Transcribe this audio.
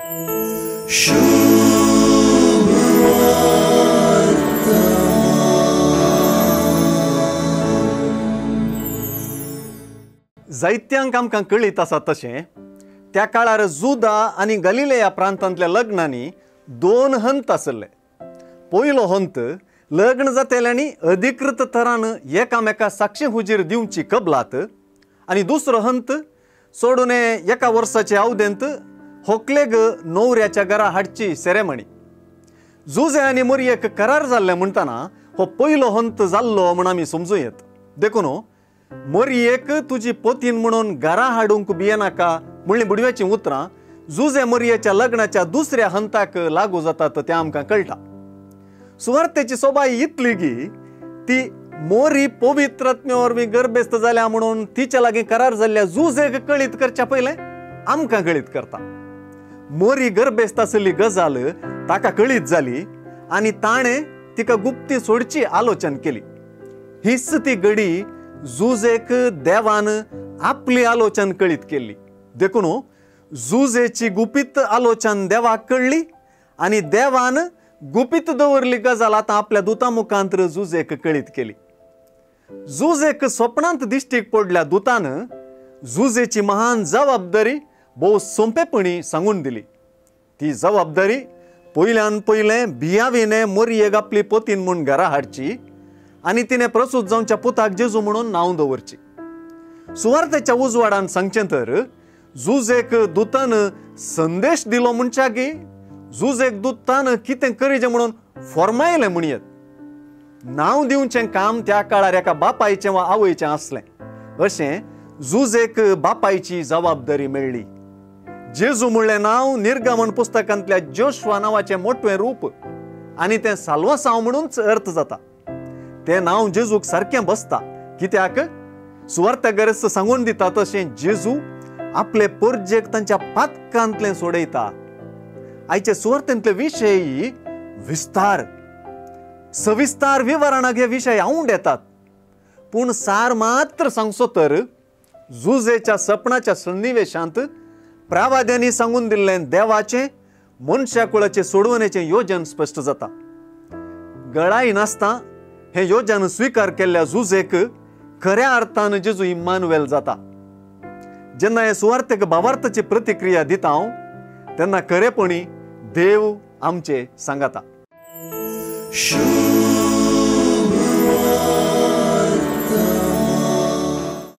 जायत्यांक आमकां कळीत आसा तशें त्या काळार जुदा आनी गलिलेया प्रांतांतल्या लग्नांनी दोन हंत आसले। पयलो हंत लग्न जातेल्यांनी अधिकृत थरान एकामेका साक्षी हुजीर दिवची कबलात आनी दुसरो हंत सोडून एका वर्साचे अवधेंत होकलेग नवऱ्याच्या घरा हाडची सेरेमनी। जुजे आनी मोरयेक करार जाल्ले म्हणटना हो पयलो हंत जाल्लो म्हूण आमी समजूं येत। देखून मोरयेक तुजी पोतीन म्हणून घरा हाडूंक भियेनाका म्हणली बुडव्याचीं उतरां जुजे मोरयेच्या लग्नाच्या दुसऱ्या हंताक लागू जातात तें आमकां कळटा। सुवार्तेची सोबाय इतली की ती मोरी पवित्र वरवीं गर्भेस्त जाल्या म्हणून तिच्या लागीं करार जाल्ल्या जुजेक कळीत करच्या पयलें आमकां कळीत करता। मोरी गर्भेस्त आशिल्ली गजाल ताका कळीत जाली आनी ताणें तिका गुप्ती सोडची आलोचन केली। हीच ती घडी जुजेक देवान आपली आलोचन कळीत केली। देखून जुजेची गुपीत आलोचन देवाक कळ्ळी आनी देवान गुपीत दवरली गजाल आतां आपल्या दुता मुखांतर जुजेक कळीत केली। जुजेक स्वप्नांत दिश्टीक पडल्या दुतान जुजेची महान जबाबदारी भोव सोंपेपणी सांगून दिली। ती जबाबदारी पयल्यान पयलें भियाविने मोरयेक आपली पोतीन म्हूण घरा हाडची आनी तिणें प्रसूत जावच्या पुताक जेजू म्हणून नांव दवरची। सुवार्थेच्या उजवाडान सांगचें तर जुजेक दुतान संदेश दिलो म्हणच्या की जुजेक दुतान कितें करीचें म्हणून फॉर्मायलें म्हणयेत। नांव दिवचें काम त्या काळार एका बापायचें वा आवयचें आसलें। अशें जुजेक बापायची जबाबदारी मेळ्ळी। जेजू म्हणलें नांव निर्गमन पुस्तकांतल्या जोशवा नांवाचें मोटवें रूप आनी तें साल्वासांव म्हणूनच अर्थ जाता। तें नांव जेजूक सारकें बसता कित्याक सुवार्ता गरज सांगून दिता तशें जेजू आपले पोरजेक तांच्या पातकांतलें सोडयता। आयचे सुवार्तेंतले विशय विस्तार सविस्तार विवरणाक हे विशय आवड येतात, पूण सार मात्र सांगचो तर जुजेच्या सपनाच्या सन्निवेशांत प्रावाद्यांनी सांगून दिल्लें देवाचें मनशा कुळाचें सोडवणेचें योजन स्पश्ट जाता। गळाय नासता हें योजन स्विकार केल्ल्या जुजेक खऱ्या अर्थान जेजू इम्मानुएल जाता। जेन्ना हे सुवार्थेक भावार्थाची प्रतिक्रिया दिता हांव तेन्ना खरेपणी देव आमचे सांगाता।